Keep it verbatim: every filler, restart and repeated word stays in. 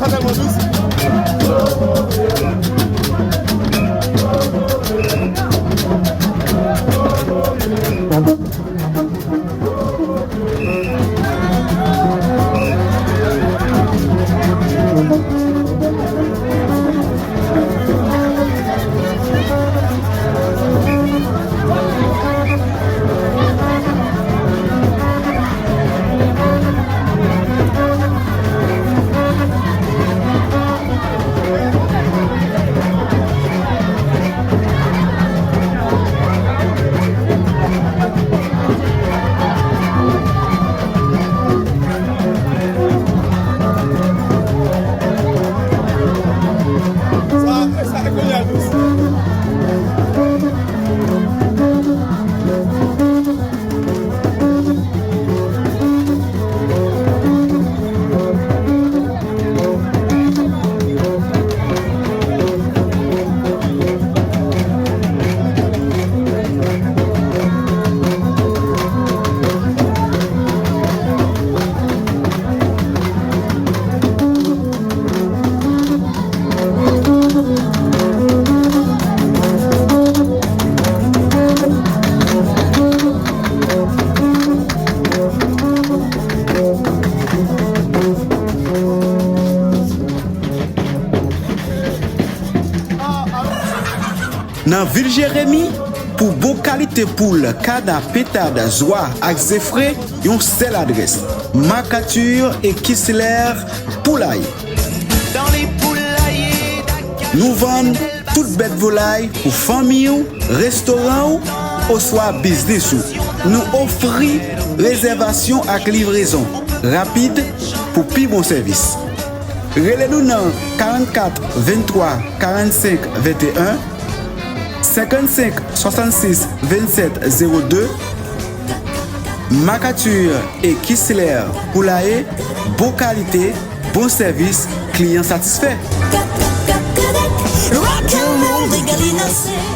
Sa tèlman dous. Nan vil Jeremi, pou bon kalite poul, kana, pentad, zwa ak ze fre, yon sèl adrès, Macature et Kisler Poulailler. Nou vann tout bèt volay pou fanmi w, restoran w, oswa biznis ou. Nou ofri rezèvasyon ak livrezon rapid pou pi bon sèvis. Rele nou nan karannkat venntwa karannsenk venteyen, senkannsenk swasannsis vennsèt zewo de. Macature et Kisler Poulailler, bon kalite, bon sèvis, kliyan satisfè. Rock and roll, legally no sin.